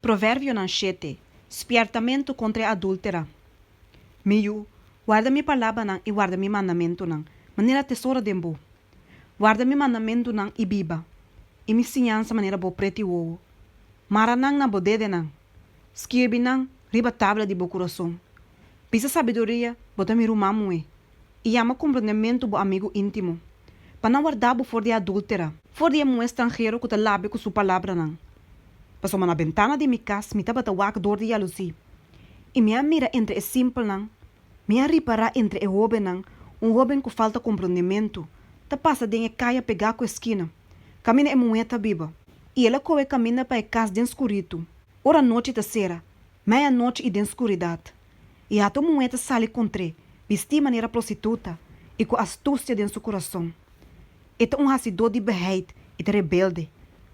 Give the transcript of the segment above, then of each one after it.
Proverbionan shete, Spièrtamentu kontra e adúltera. Mi yu, warda mi palabranan i warda mi mandamentunan, manera tesoro den bo. Warda mi mandamentunan i biba, i mi siñansa manera bo preti wowo. Mara nan na bo dedenan, skirbi nan riba tabla di bo kurason. Bisa sabiduria, Bo ta mi ruman muhé, i yama komprendementu bo amigu íntimo, pa nan warda bo for di e adúltera, for di e muhé stranhero ku ta labia ku su palabranan. Pasobra na bentana di mi kas mi tabata wak dor di yalusí, i mi a mira entre e simpelnan, mi a ripará entre e hóbennan un hóben ku falta komprendementu ta pasa den e kaya pegá ku e skina, kaminda e muhé ta biba. I el a kohe kaminda pa e kas den skuritu, ora nochi ta sera, meianochi i den skuridat. I ata un muhé ta sali kontr'é, bistí manera prostituta i ku astusia den su kurason. E ta un hasidó di beheit i ta rebelde.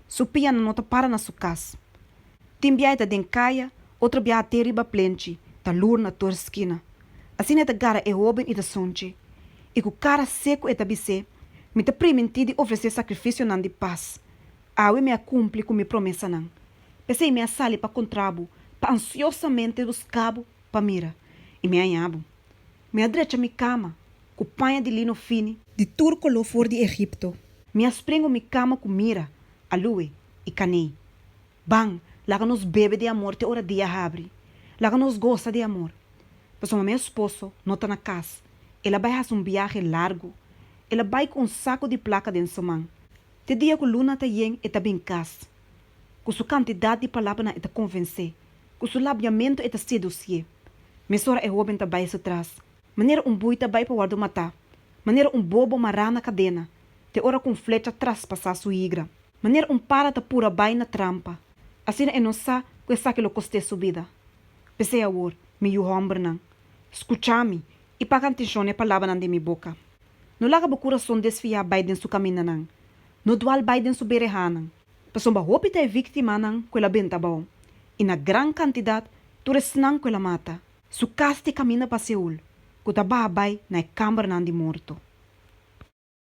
Su pianan no ta para na su kas. Tin bia e ta den kaya, otro biaha te riba plenchi, ta lur na tur skina. Asina e ta gara e hóben i ta sunchi. I ku kara seku e ta bis'é, Mi ta primintí di ofresé sakrifisionan di pas. Awe mi a kumpli ku mi promesanan. P'esei mi a sali pa kontra bo, pa ansiosamente buska bo pa mira, i mi a haña bo. Mi a drecha mi kama ku paña di lino fini. Di tur koló for di Egipto. Mi a sprengu mi kama ku mira, alue i kanei. Ban, laga nos bebe di amor te ora dia habri. Laga nos gosa di amor. Pasobra mi esposo no ta na kas. El a bai hasi un biahe largu. El a bai ku un saku di plaka den su man. Te dia ku luna ta yen e ta bin kas. Ku su kantidat di palabranan e ta konvensé. Ku su labiamentu e ta sedusié. Mesora e hóben ta bai su tras, manera un bui ta bai pa wòrdu matá, manera un bobo mará na kadena, te ora ku un flecha traspasá su higra. Manera un para ta pura bai na trampa, asina e no sa ku esaki lo kost'é su bida. P'esei awor, mi yu hòmbernan, skuchá mi i paga atenshon na e palabranan di mi boka. No laga bo kurason desviá bai den su kamindanan, no dual bai den su berehanan. Pasobra hopi ta e víktimanan ku el a benta abou, i na gran kantidat tur esnan ku el a mata. Su kas ta e kaminda pa Seol, ku ta baha bai na e kambernan di morto.